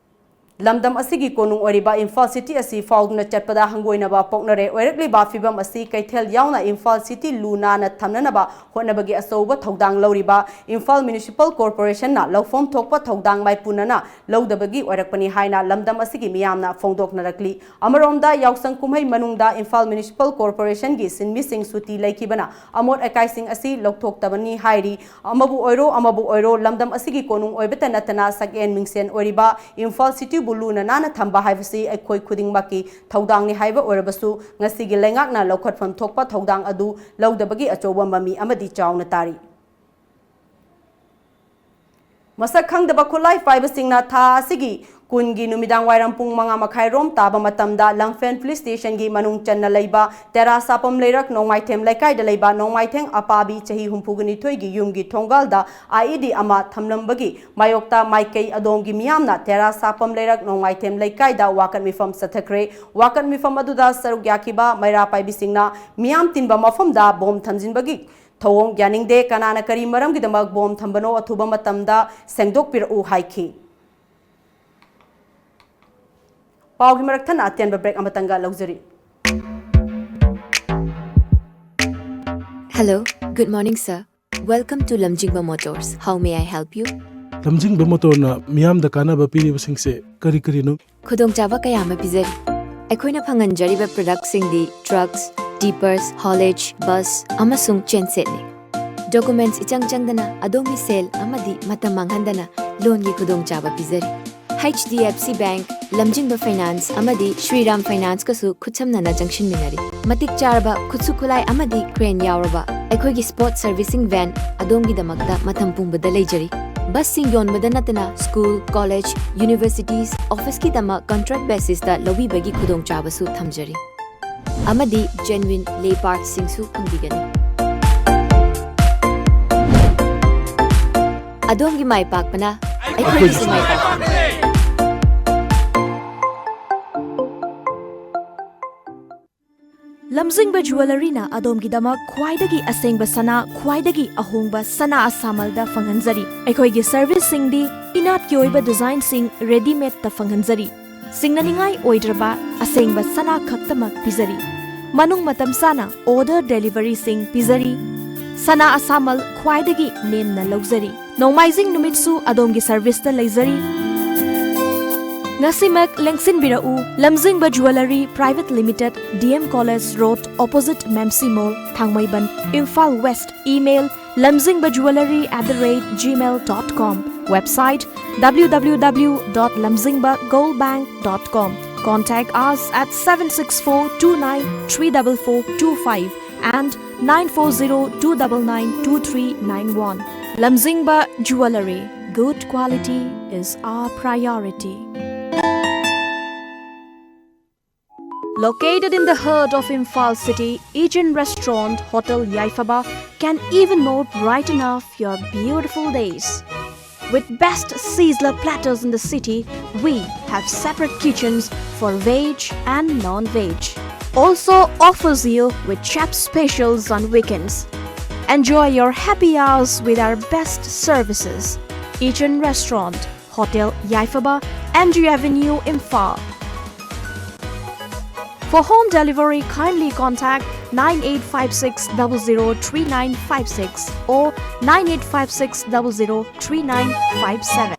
ꯂꯝꯗꯝ ꯑꯁꯤꯒꯤ ꯀꯣꯅꯨꯡ ꯑꯣꯏꯔꯤꯕ ꯏꯝꯐꯥꯜ ꯁꯤꯇꯤ ꯑꯁꯤ ꯐꯥꯎꯗꯨꯅ ꯆꯠꯄꯗ ꯍꯪꯒꯣꯏꯅꯕ ꯄꯣꯛꯅꯔꯦ꯫ ꯑꯣꯏꯔꯛꯂꯤꯕ ꯐꯤꯚꯝ ꯑꯁꯤ ꯀꯩꯊꯦꯜ ꯌꯥꯎꯅ ꯏꯝꯐꯥꯜ ꯁꯤꯇꯤ ꯂꯨ ꯅꯥꯟꯅ ꯊꯝꯅꯅꯕ ꯍꯣꯠꯅꯕꯒꯤ ꯑꯆꯧꯕ ꯊꯧꯗꯥꯡ ꯂꯧꯔꯤꯕ ꯏꯝꯐꯥꯜ ꯃ꯭ꯌꯨꯅꯤꯁꯤꯄꯥꯜ ꯀꯣꯔꯄꯣꯔꯦꯁꯟꯅ ꯂꯧꯐꯝ ꯊꯣꯛꯄ ꯊꯧꯗꯥꯡ ꯃꯥꯏꯄꯨꯅꯅ ꯂꯧꯗꯕꯒꯤ ꯑꯣꯏꯔꯛꯄꯅꯤ ꯍꯥꯏꯅ ꯂꯝꯗꯝ ꯑꯁꯤꯒꯤ ꯃꯤꯌꯥꯝꯅ ꯐꯣꯡꯗꯣꯛꯅꯔꯛꯂꯤ꯫ ꯑꯃꯔꯣꯝꯗ, ꯌꯥꯎꯁꯪ ꯀꯨꯝꯍꯩ ꯃꯅꯨꯡꯗ ꯏꯝꯐꯥꯜ ꯃ꯭ꯌꯨꯅꯤꯁꯤꯄꯥꯜ ꯀꯣꯔꯄꯣꯔꯦꯁꯟꯒꯤ ꯁꯤꯟꯃꯤꯁꯤꯡ ꯁꯨꯇꯤ ꯂꯩꯈꯤꯕꯅ ꯑꯃꯣꯠ ꯑꯀꯥꯏꯁꯤꯡ ꯑꯁꯤ ꯂꯧꯊꯣꯛꯇꯕꯅꯤ ꯍꯥꯏꯔꯤ꯫ ꯑꯃꯕꯨ ꯑꯣꯏꯔꯣ, ꯑꯃꯕꯨ ꯑꯣꯏꯔꯣ, ꯂꯝꯗꯝ ꯑꯁꯤꯒꯤ ꯀꯣꯅꯨꯡ ꯑꯣꯏꯕꯇ ꯅꯠꯇꯅ ꯁꯛꯌꯦꯟ ꯃꯤꯡꯁꯦꯟ ꯑꯣꯏꯔꯤꯕ ꯏꯝꯐꯥꯜ ꯁꯤꯇꯤꯕꯨ ꯂꯨꯅ ꯅꯥꯟꯅ ꯊꯝꯕ ꯍꯥꯏꯕꯁꯤ ꯑꯩꯈꯣꯏ ꯈꯨꯗꯤꯡꯃꯛꯀꯤ ꯊꯧꯗꯥꯡꯅꯤ ꯍꯥꯏꯕ ꯑꯣꯏꯔꯕꯁꯨ, ꯉꯁꯤꯒꯤ ꯂꯩꯉꯥꯛꯅ ꯂꯧꯈꯠꯐꯝ ꯊꯣꯛꯄ ꯊꯧꯗꯥꯡ ꯑꯗꯨ ꯂꯧꯗꯕꯒꯤ ꯑꯆꯧꯕ ꯃꯃꯤ ꯑꯃꯗꯤ ꯆꯥꯎꯅ ꯇꯥꯔꯤ꯫ ꯃꯁꯛ ꯈꯪꯗꯕ ꯈꯨꯠꯂꯥꯏ ꯄꯥꯏꯕꯁꯤꯡꯅ ꯊꯥ ꯑꯁꯤꯒꯤ ꯀꯨꯟꯒꯤ ꯅꯨꯃꯤꯗꯥꯡ ꯋꯥꯏꯔꯝ ꯄꯨꯡ ꯃꯉꯥ ꯃꯈꯥꯏ ꯔꯣꯝ ꯇꯥꯕ ꯃꯇꯝꯗ ꯂꯝꯐꯦꯜ ꯄꯨꯂꯤꯁ ꯁ꯭ꯇꯦꯁꯟꯒꯤ ꯃꯅꯨꯡ ꯆꯟꯅ ꯂꯩꯕ ꯇꯦꯔꯥ ꯁꯥꯄꯝ ꯂꯩꯔꯛ ꯅꯣꯡꯃꯥꯏꯊꯦꯝ ꯂꯩꯀꯥꯏꯗ ꯂꯩꯕ ꯅꯣꯡꯃꯥꯏꯊꯦꯝ ꯑꯄꯥꯕꯤ ꯆꯍꯤ ꯍꯨꯝꯐꯨꯒ ꯅꯤꯊꯣꯏꯒꯤ ꯌꯨꯝꯒꯤ ꯊꯣꯡꯒꯥꯜꯗ IED ꯑꯃ ꯊꯝꯂꯝꯕꯒꯤ ꯃꯥꯌꯣꯛꯇ ꯃꯥꯏꯀꯩ ꯑꯗꯣꯝꯒꯤ ꯃꯤꯌꯥꯝꯅ ꯇꯦꯔꯥ ꯁꯥꯄꯝ ꯂꯩꯔꯛ ꯅꯣꯡꯃꯥꯏꯊꯦꯝ ꯂꯩꯀꯥꯏꯗ ꯋꯥꯀꯠ ꯃꯤꯐꯝ ꯆꯠꯊꯈ꯭ꯔꯦ꯫ ꯋꯥꯀꯠ ꯃꯤꯐꯝ ꯑꯗꯨꯗ ꯁꯔꯨꯛ ꯌꯥꯈꯤꯕ ꯃꯩꯔꯥ ꯄꯥꯏꯕꯤꯁꯤꯡꯅ ꯃꯤꯌꯥꯝ ꯇꯤꯟꯕ ꯃꯐꯝꯗ ꯕꯣꯝ ꯊꯝꯖꯤꯟꯕꯒꯤ ꯊꯧꯑꯣꯡ ꯌꯥꯅꯤꯡꯗꯦ, ꯀꯅꯥꯅ ꯀꯔꯤ ꯃꯔꯝꯒꯤꯗꯃꯛ ꯕꯣꯝ ꯊꯝꯕꯅꯣ ꯑꯊꯨꯕ ꯃꯇꯝꯗ ꯁꯦꯡꯗꯣꯛꯄꯤꯔꯛꯎ ꯍꯥꯏꯈꯤ꯫ ꯄꯥꯎꯒꯤ ꯃꯔꯛ ꯊꯠꯅ ꯑꯇꯦꯟꯕ break ꯑꯃꯇꯪꯒ ꯂꯧꯖꯔꯤ꯫ Hello, good morning, sir. Welcome to Lamjingba Motors. How may I help you? ꯂꯝꯖꯤꯡꯕ ꯃꯣꯇꯣꯔꯅ ꯃꯤꯌꯥꯝꯗ ꯀꯥꯟꯅꯕ ꯄꯤꯔꯤꯕꯁꯤꯡꯁꯦ ꯀꯔꯤ ꯀꯔꯤꯅꯣ? ꯈꯨꯗꯣꯡꯆꯥꯕ ꯀꯌꯥ ꯑꯃ ꯄꯤꯖꯔꯤ꯫ ꯑꯩꯈꯣꯏꯅ ꯐꯪꯍꯟꯖꯔꯤꯕ productꯁꯤꯡꯗꯤ trucks, tippers, haulage, bus ꯑꯃꯁꯨꯡ gensetꯅꯤ꯫ Documents ꯏꯆꯪ ꯆꯪꯗꯅ ꯑꯗꯣꯝꯒꯤ ꯁꯦꯜ ꯑꯃꯗꯤ ꯃꯇꯝ ꯃꯥꯡꯍꯟꯗꯅ loanꯒꯤ ꯈꯨꯗꯣꯡꯆꯥꯕ ꯄꯤꯖꯔꯤ꯫ H D F C Bank, ꯂꯝꯖꯤꯡꯕ Finance ꯑꯃꯗꯤ Shriram Financeꯀꯁꯨ ꯈꯨꯠꯁꯝꯅꯅ ꯆꯪꯁꯤꯟꯃꯤꯟꯅꯔꯤ꯫ ꯃꯇꯤꯛ ꯆꯥꯔꯕ ꯈꯨꯠꯁꯨ ꯈꯨꯠꯂꯥꯏ ꯑꯃꯗꯤ crane ꯌꯥꯎꯔꯕ ꯑꯩꯈꯣꯏꯒꯤ sport servicing van ꯑꯗꯣꯝꯒꯤꯗꯃꯛꯇ ꯃꯇꯝ ꯄꯨꯝꯕꯗ ꯂꯩꯖꯔꯤ꯫ Busꯁꯤꯡ ꯌꯣꯟꯕꯗ ꯅꯠꯇꯅ school, college, universities, officeꯀꯤꯗꯃꯛ contract basisꯇ ꯂꯧꯕꯤꯕꯒꯤ ꯈꯨꯗꯣꯡꯆꯥꯕꯁꯨ ꯊꯝꯖꯔꯤ꯫ ꯑꯃꯗꯤ genuine lay partsꯁꯤꯡꯁꯨ ꯐꯪꯕꯤꯒꯅꯤ꯫ ꯑꯗꯣꯝꯒꯤ ꯃꯥꯏ ꯄꯥꯛꯄꯅ ꯑꯩꯈꯣꯏꯒꯤꯁꯨ ꯃꯥꯏ ꯄꯥꯛꯄꯅꯤ꯫ ꯂꯝꯖꯤꯡꯕ ꯖꯨꯋꯦꯂꯔꯤꯅ ꯑꯗꯣꯝꯒꯤꯗꯃꯛ ꯈ꯭ꯋꯥꯏꯗꯒꯤ ꯑꯁꯦꯡꯕ ꯁꯅꯥ, ꯈ꯭ꯋꯥꯏꯗꯒꯤ ꯑꯍꯣꯡꯕ ꯁꯅꯥ ꯑꯁꯥꯃꯜꯗ ꯐꯪꯍꯟꯖꯔꯤ꯫ ꯑꯩꯈꯣꯏꯒꯤ serviceꯁꯤꯡꯗꯤ ꯏꯅꯥꯠꯀꯤ ꯑꯣꯏꯕ designꯁꯤꯡ readymadeꯇ ꯐꯪꯍꯟꯖꯔꯤ꯫ ꯁꯤꯡꯅꯅꯤꯡꯉꯥꯏ ꯑꯣꯏꯗ꯭ꯔꯕ ꯑꯁꯦꯡꯕ ꯁꯅꯥ ꯈꯛꯇꯃꯛ ꯄꯤꯖꯔꯤ꯫ ꯃꯅꯨꯡ ꯃꯇꯝ ꯆꯥꯅ order deliveryꯁꯤꯡ ꯄꯤꯖꯔꯤ꯫ ꯁꯅꯥ ꯑꯁꯥꯃꯜ ꯈ꯭ꯋꯥꯏꯗꯒꯤ ꯅꯦꯝꯅ ꯂꯧꯖꯔꯤ꯫ ꯅꯣꯡꯃꯥꯏꯖꯤꯡ ꯅꯨꯃꯤꯠꯁꯨ ꯑꯗꯣꯝꯒꯤ serviceꯇ ꯂꯩꯖꯔꯤ꯫ ꯉꯁꯤꯃꯛ ꯂꯦꯡꯁꯤꯟꯕꯤꯔꯛꯎ, ꯂꯝꯖꯤꯡꯕ Jewellery Private Limited, D M College Road, opposite Mamsi Mall, Thangmeiband, Imphal West. Email, lamzingba jewellery at the rate gmail dot com. Website, W W W dot lamzingba gold bank dot com. Contact us at seven six four two nine three double four two five and nine four zero two double nine two three nine one. Lamzingba Jewellery. Good quality is our priority. Located in the heart of Imphal city, Ijin Restaurant Hotel Yaifaba can even more brighten up your beautiful days. With best sizzler platters in the city, we have separate kitchens for veg and non-veg. Also offers you with chef specials on weekends. Enjoy your happy hours with our best services. Ichan Restaurant, Hotel Yaifaba, M G Avenue, Imphal. For home delivery, kindly contact nine eight five six double zero three nine five six or nine eight five six double zero three nine five seven.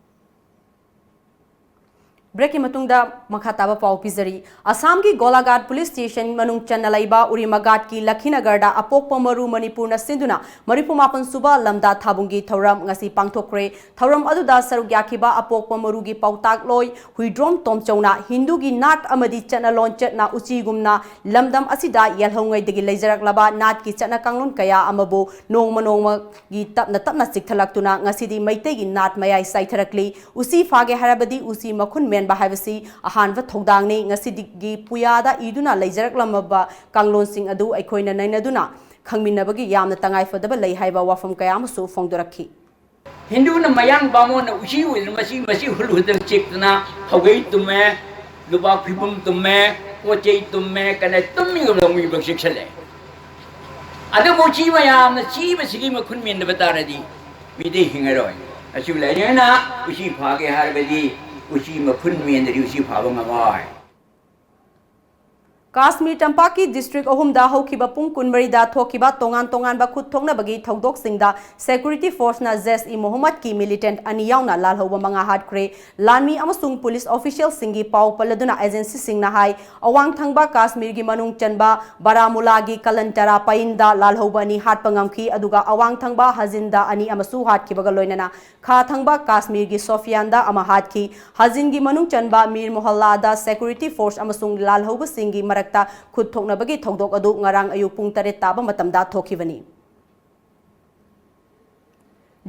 Breakꯀꯤ ꯃꯇꯨꯡꯗ ꯃꯈꯥ ꯇꯥꯕ ꯄꯥꯎ ꯄꯤꯖꯔꯤ꯫ ꯑꯁꯥꯝꯒꯤ ꯒꯣꯂꯥꯘꯥꯠ ꯄꯨꯂꯤꯁ ꯁ꯭ꯇꯦꯁꯟ ꯃꯅꯨꯡ ꯆꯟꯅ ꯂꯩꯕ ꯎꯔꯤꯃꯥꯒꯥꯠꯀꯤ ꯂꯈꯤꯅꯒꯔꯗ ꯑꯄꯣꯛꯄ ꯃꯔꯨ ꯃꯅꯤꯄꯨꯔꯅ ꯁꯤꯟꯗꯨꯅ ꯃꯔꯤꯐꯨ ꯃꯥꯄꯟ ꯁꯨꯕ ꯂꯝꯗꯥ ꯊꯥꯕꯨꯡꯒꯤ ꯊꯧꯔꯝ ꯉꯁꯤ ꯄꯥꯡꯊꯣꯛꯈ꯭ꯔꯦ꯫ ꯊꯧꯔꯝ ꯑꯗꯨꯗ ꯁꯔꯨꯛ ꯌꯥꯈꯤꯕ ꯑꯄꯣꯛꯄ ꯃꯔꯨꯒꯤ ꯄꯥꯎꯇꯥꯛꯂꯣꯏ ꯍꯨꯏꯗ꯭ꯔꯣꯝ ꯇꯣꯝꯆꯧꯅ ꯍꯤꯟꯗꯨꯒꯤ ꯅꯥꯠ ꯑꯃꯗꯤ ꯆꯠꯅ ꯂꯣꯟꯆꯠꯅ ꯎꯆꯤꯒꯨꯝꯅ ꯂꯝꯗꯝ ꯑꯁꯤꯗ ꯌꯦꯜꯍꯧꯉꯩꯗꯒꯤ ꯂꯩꯖꯔꯛꯂꯕ ꯅꯥꯠꯀꯤ ꯆꯠꯅ ꯀꯥꯡꯂꯣꯟ ꯀꯌꯥ ꯑꯃꯕꯨ ꯅꯣꯡꯃ ꯅꯣꯡꯃꯒꯤ ꯇꯞꯅ ꯇꯞꯅ ꯆꯤꯛꯊꯂꯛꯇꯨꯅ ꯉꯁꯤꯗꯤ ꯃꯩꯇꯩꯒꯤ ꯅꯥꯠ ꯃꯌꯥꯏ ꯆꯥꯏꯊꯔꯛꯂꯤ꯫ ꯎꯆꯤ ꯐꯥꯒꯦ ꯍꯥꯏꯔꯕꯗꯤ ꯎꯆꯤ ꯃꯈꯨꯟ ꯃꯦꯟꯕ ꯍꯥꯏꯕꯁꯤ ꯑꯍꯥꯟꯕ ꯊꯧꯗꯥꯡꯅꯤ꯫ ꯉꯁꯤꯗꯒꯤ ꯄꯨꯌꯥꯗ ꯏꯗꯨꯅ ꯂꯩꯖꯔꯛꯂꯝꯃꯕ ꯀꯥꯡꯂꯣꯟꯁꯤꯡ ꯑꯗꯨ ꯑꯩꯈꯣꯏꯅ ꯅꯩꯅꯗꯨꯅ ꯈꯪꯃꯤꯟꯅꯕꯒꯤ ꯌꯥꯝꯅ ꯇꯉꯥꯏꯐꯗꯕ ꯂꯩ ꯍꯥꯏꯕ ꯋꯥꯐꯝ ꯀꯌꯥ ꯑꯃꯁꯨ ꯐꯣꯡꯗꯣꯔꯛꯈꯤ꯫ ꯍꯤꯟꯗꯨꯅ ꯃꯌꯥꯡ ꯕꯥꯃꯣꯟꯅ ꯎꯆꯤ ꯑꯣꯏꯗꯨꯅ ꯃꯁꯤ, ꯃꯁꯤ ꯍꯨꯜ ꯍꯨꯜꯗꯅ ꯆꯤꯛꯇꯅ ꯐꯧꯒꯩ ꯇꯨꯝꯃꯦ, ꯂꯨꯄꯥ ꯐꯤꯕꯨꯝ ꯇꯨꯝꯃꯦ, ꯄꯣꯠ ꯆꯩ ꯇꯨꯝꯃꯦ, ꯀꯅꯥ ꯇꯨꯝꯃꯤꯒ ꯂꯧꯃꯤꯕ ꯆꯦꯛꯁꯜꯂꯦ꯫ ꯑꯗꯨꯕꯨ ꯎꯆꯤ ꯃꯌꯥꯝꯅ ꯆꯤꯕꯁꯤꯒꯤ ꯃꯈꯨꯟ ꯃꯦꯟꯗꯕ ꯇꯥꯔꯗꯤ ꯃꯤꯗꯤ ꯍꯤꯡꯉꯔꯣꯏ꯫ ꯑꯁꯤ ꯂꯩꯔꯦꯅ ꯎꯆꯤ ꯐꯥꯒꯦ ꯍꯥꯏꯔꯕꯗꯤ ꯎꯆꯤ ꯃꯈꯨꯟ ꯃꯦꯟꯗ꯭ꯔꯗꯤ ꯎꯆꯤ ꯐꯥꯕ ꯉꯝꯃꯣꯏ꯫ ꯀꯥꯁꯃꯤꯔ ꯇꯝꯄꯥꯛꯀꯤ ꯗꯤꯁꯇ꯭ꯔꯤꯛ ꯑꯍꯨꯝꯗ ꯍꯧꯈꯤꯕ ꯄꯨꯡ ꯀꯨꯟꯃꯔꯤꯗ ꯊꯣꯛꯈꯤꯕ ꯇꯣꯉꯥꯟ ꯇꯣꯉꯥꯟꯕ ꯈꯨꯠ ꯊꯣꯛꯅꯕꯒꯤ ꯊꯧꯗꯣꯛꯁꯤꯡꯗ ꯁꯦꯀ꯭ꯌꯨꯔꯤꯇꯤ ꯐꯣꯔꯁꯅ ꯖꯩꯁ ꯏ ꯃꯣꯍꯝꯃꯗꯀꯤ ꯃꯤꯂꯤꯇꯦꯟꯠ ꯑꯅꯤ ꯌꯥꯎꯅ ꯂꯥꯜꯍꯧꯕ ꯃꯉꯥ ꯍꯥꯠꯈ꯭ꯔꯦ꯫ ꯂꯥꯟꯃꯤ ꯑꯃꯁꯨꯡ ꯄꯨꯂꯤꯁ ꯑꯣꯐꯤꯁꯤꯌꯦꯜꯁꯤꯡꯒꯤ ꯄꯥꯎ ꯄꯜꯂꯗꯨꯅ ꯑꯦꯖꯦꯟꯁꯤꯁꯤꯡꯅ ꯍꯥꯏ, ꯑꯋꯥꯡ ꯊꯪꯕ ꯀꯥꯁꯃꯤꯔꯒꯤ ꯃꯅꯨꯡ ꯆꯟꯕ ꯕꯥꯔꯥꯃꯨꯂꯥꯒꯤ ꯀꯂꯟꯇꯔꯥ ꯄꯥꯌꯤꯟꯗ ꯂꯥꯜꯍꯧꯕ ꯑꯅꯤ ꯍꯥꯠꯄ ꯉꯝꯈꯤ, ꯑꯗꯨꯒ ꯑꯋꯥꯡ ꯊꯪꯕ ꯍꯖꯤꯟꯗ ꯑꯅꯤ ꯑꯃꯁꯨ ꯍꯥꯠꯈꯤꯕꯒ ꯂꯣꯏꯅꯅ ꯈꯥ ꯊꯪꯕ ꯀꯥꯁꯃꯤꯔꯒꯤ ꯁꯣꯐꯤꯌꯥꯟꯗ ꯑꯃ ꯍꯥꯠꯈꯤ꯫ ꯍꯖꯤꯟꯒꯤ ꯃꯅꯨꯡ ꯆꯟꯕ ꯃꯤꯔ ꯃꯣꯍꯜꯂꯥꯗ ꯁꯦꯀ꯭ꯌꯨꯔꯤꯇꯤ ꯐꯣꯔꯁ ꯑꯃꯁꯨꯡ ꯂꯥꯜꯍꯧꯕꯁꯤꯡꯒꯤ ꯃꯔꯛꯇ ꯈꯨꯠ ꯊꯣꯛꯅꯕꯒꯤ ꯊꯧꯗꯣꯛ ꯑꯗꯨ ꯉꯔꯥꯡ ꯑꯌꯨꯛ ꯄꯨꯡ ꯇꯔꯦꯠ ꯇꯥꯕ ꯃꯇꯝꯗ ꯊꯣꯛꯈꯤꯕꯅꯤ꯫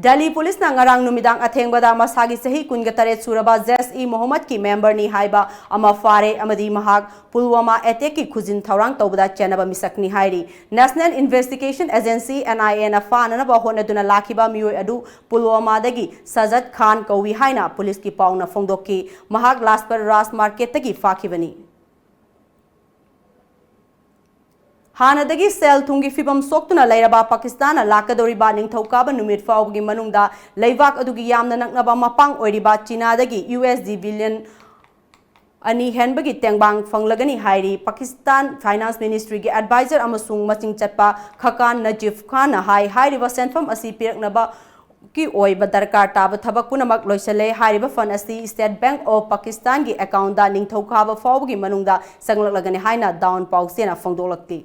ꯗꯦꯜꯂꯤ ꯄꯨꯂꯤꯁꯅ ꯉꯔꯥꯡ ꯅꯨꯃꯤꯗꯥꯡ ꯑꯊꯦꯡꯕꯗ ꯃꯁꯥꯒꯤ ꯆꯍꯤ ꯀꯨꯟꯒ ꯇꯔꯦꯠ ꯁꯨꯔꯕ ꯖꯩꯁ ꯏ ꯃꯣꯍꯝꯃꯗꯀꯤ ꯃꯦꯝꯕꯔꯅꯤ ꯍꯥꯏꯕ ꯑꯃ ꯐꯥꯔꯦ ꯑꯃꯗꯤ ꯃꯍꯥꯛ ꯄꯨꯜꯋꯥꯃꯥ ꯑꯦꯇꯦꯛꯀꯤ ꯈꯨꯖꯤꯟ ꯊꯧꯔꯥꯡ ꯇꯧꯕꯗ ꯆꯦꯟꯅꯕ ꯃꯤꯁꯛꯅꯤ ꯍꯥꯏꯔꯤ꯫ ꯅꯦꯁꯅꯦꯜ ꯏꯟꯚꯦꯁꯇꯤꯒꯦꯁꯟ ꯑꯦꯖꯦꯟꯁꯤ, ꯑꯦꯟ ꯑꯥꯏ ꯑꯦꯅ ꯐꯥꯅꯅꯕ ꯍꯣꯠꯅꯗꯨꯅ ꯂꯥꯛꯈꯤꯕ ꯃꯤꯑꯣꯏ ꯑꯗꯨ ꯄꯨꯜꯋꯥꯃꯥꯗꯒꯤ ꯁꯖꯠ ꯈꯥꯟ ꯀꯧꯏ ꯍꯥꯏꯅ ꯄꯨꯂꯤꯁꯀꯤ ꯄꯥꯎꯅ ꯐꯣꯡꯗꯣꯛꯈꯤ꯫ ꯃꯍꯥꯛ ꯂꯥꯖꯄꯠ ꯔꯥꯖ ꯃꯥꯔꯀꯦꯠꯇꯒꯤ ꯐꯥꯈꯤꯕꯅꯤ꯫ ꯍꯥꯟꯅꯗꯒꯤ ꯁꯦꯜ ꯊꯨꯝꯒꯤ ꯐꯤꯕꯝ ꯁꯣꯛꯇꯨꯅ ꯂꯩꯔꯕ ꯄꯥꯀꯤꯁꯇꯥꯟꯅ ꯂꯥꯛꯀꯗꯧꯔꯤꯕ ꯅꯤꯡꯊꯧꯀꯥꯕ ꯅꯨꯃꯤꯠ ꯐꯥꯎꯕꯒꯤ ꯃꯅꯨꯡꯗ ꯂꯩꯕꯥꯛ ꯑꯗꯨꯒꯤ ꯌꯥꯝꯅ ꯅꯛꯅꯕ ꯃꯄꯥꯡ ꯑꯣꯏꯔꯤꯕ ꯆꯤꯅꯥꯗꯒꯤ ꯌꯨ ꯑꯦꯁ ꯗꯤ ꯕꯤꯂꯤꯌꯟ ꯑꯅꯤ ꯍꯦꯟꯕꯒꯤ ꯇꯦꯡꯕꯥꯡ ꯐꯪꯂꯒꯅꯤ ꯍꯥꯏꯔꯤ꯫ ꯄꯥꯀꯤꯁꯇꯥꯟ ꯐꯥꯏꯅꯥꯟꯁ ꯃꯤꯅꯤꯁꯇ꯭ꯔꯤꯒꯤ ꯑꯦꯗꯚꯥꯏꯖꯔ ꯑꯃꯁꯨꯡ ꯃꯆꯤꯡ ꯆꯠꯄ ꯈꯀꯥꯟ ꯅꯖꯤꯐ ꯈꯥꯟꯅ ꯍꯥꯏ, ꯍꯥꯏꯔꯤꯕ ꯁꯦꯟꯐꯝ ꯑꯁꯤ ꯄꯤꯔꯛꯅꯕ ꯀꯤ ꯑꯣꯏꯕ ꯗꯔꯀꯥꯔ ꯇꯥꯕ ꯊꯕꯛ ꯄꯨꯝꯅꯃꯛ ꯂꯣꯏꯁꯤꯜꯂꯦ꯫ ꯍꯥꯏꯔꯤꯕ ꯐꯟ ꯑꯁꯤ ꯁ꯭ꯇꯦꯠ ꯕꯦꯡꯛ ꯑꯣꯐ ꯄꯥꯀꯤꯁꯇꯥꯟꯒꯤ ꯑꯦꯀꯥꯎꯟꯗ ꯅꯤꯡꯊꯧꯀꯥꯕ ꯐꯥꯎꯕꯒꯤ ꯃꯅꯨꯡꯗ ꯆꯪꯂꯛꯂꯒꯅꯤ ꯍꯥꯏꯅ ꯗꯥꯎꯟ ꯄꯥꯎꯆꯦꯅ ꯐꯣꯡꯗꯣꯛꯂꯛꯂꯤ꯫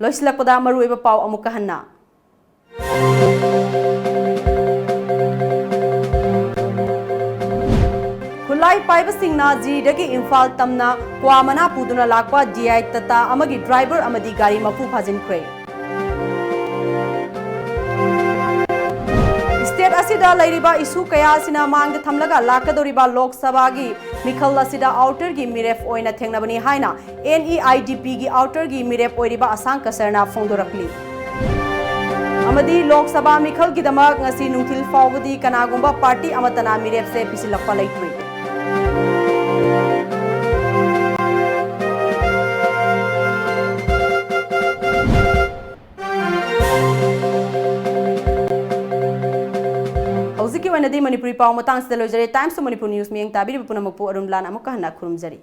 ꯂꯣꯏꯁꯤꯜꯂꯛꯄꯗ ꯃꯔꯨꯑꯣꯏꯕ ꯄꯥꯎ ꯑꯃꯨꯛꯀ ꯍꯟꯅ꯫ ꯈꯨꯠꯂꯥꯏ ꯄꯥꯏꯕꯁꯤꯡꯅ ꯖꯤꯔꯤꯗꯒꯤ ꯏꯝꯐꯥꯜ ꯇꯝꯅ ꯀ꯭ꯋꯥ ꯃꯅꯥ ꯄꯨꯗꯨꯅ ꯂꯥꯛꯄ ꯗꯤ ꯑꯥꯏ ꯇꯥꯇꯥ ꯑꯃꯒꯤ ꯗ꯭ꯔꯥꯏꯚꯔ ꯑꯃꯗꯤ ꯒꯥꯔꯤ ꯃꯄꯨ ꯐꯥꯖꯤꯟꯈ꯭ꯔꯦ꯫ ꯁ꯭ꯇꯦꯠ ꯑꯁꯤꯗ ꯂꯩꯔꯤꯕ ꯏꯁꯨ ꯀꯌꯥ ꯑꯁꯤꯅ ꯃꯥꯡꯗ ꯊꯝꯂꯒ ꯂꯥꯛꯀꯗꯧꯔꯤꯕ ꯂꯣꯛ ꯁꯚꯥꯒꯤ ꯃꯤꯈꯜ ꯑꯁꯤꯗ ꯑꯥꯎꯇꯔꯒꯤ ꯃꯤꯔꯦꯞ ꯑꯣꯏꯅ ꯊꯦꯡꯅꯕꯅꯤ ꯍꯥꯏꯅ ꯑꯦꯟ ꯏ ꯑꯥꯏ ꯗꯤ ꯄꯤꯒꯤ ꯑꯥꯎꯇꯔꯒꯤ ꯃꯤꯔꯦꯞ ꯑꯣꯏꯔꯤꯕ ꯑꯁꯥꯡ ꯀꯁꯔꯅ ꯐꯣꯡꯗꯣꯔꯛꯂꯤ꯫ ꯑꯃꯗꯤ ꯂꯣꯛ ꯁꯚꯥ ꯃꯤꯈꯜꯒꯤꯗꯃꯛ ꯉꯁꯤ ꯅꯨꯡꯊꯤꯜ ꯐꯥꯎꯕꯗꯤ ꯀꯅꯥꯒꯨꯝꯕ ꯄꯥꯔꯇꯤ ꯑꯃꯠꯇꯅ ꯃꯤꯔꯦꯞꯁꯦ ꯄꯤꯁꯤꯜꯂꯛꯄ ꯂꯩꯇ꯭ꯔꯤ꯫ ꯍꯧꯖꯤꯛꯀꯤ ꯑꯣꯏꯅꯗꯤ ꯃꯅꯤꯄꯨꯔꯤ ꯄꯥꯎ ꯃꯇꯥꯡꯁꯤꯗ ꯂꯣꯏꯖꯔꯦ꯫ Times of Manipur News ꯃꯤꯠꯌꯦꯡ ꯇꯥꯕꯤꯔꯤꯕ ꯄꯨꯝꯅꯃꯛꯄꯨ ꯑꯔꯨꯟ ꯂꯥꯟ ꯑꯃꯨꯛꯀ ꯍꯟꯅ ꯈꯨꯔꯨꯝꯖꯔꯤ꯫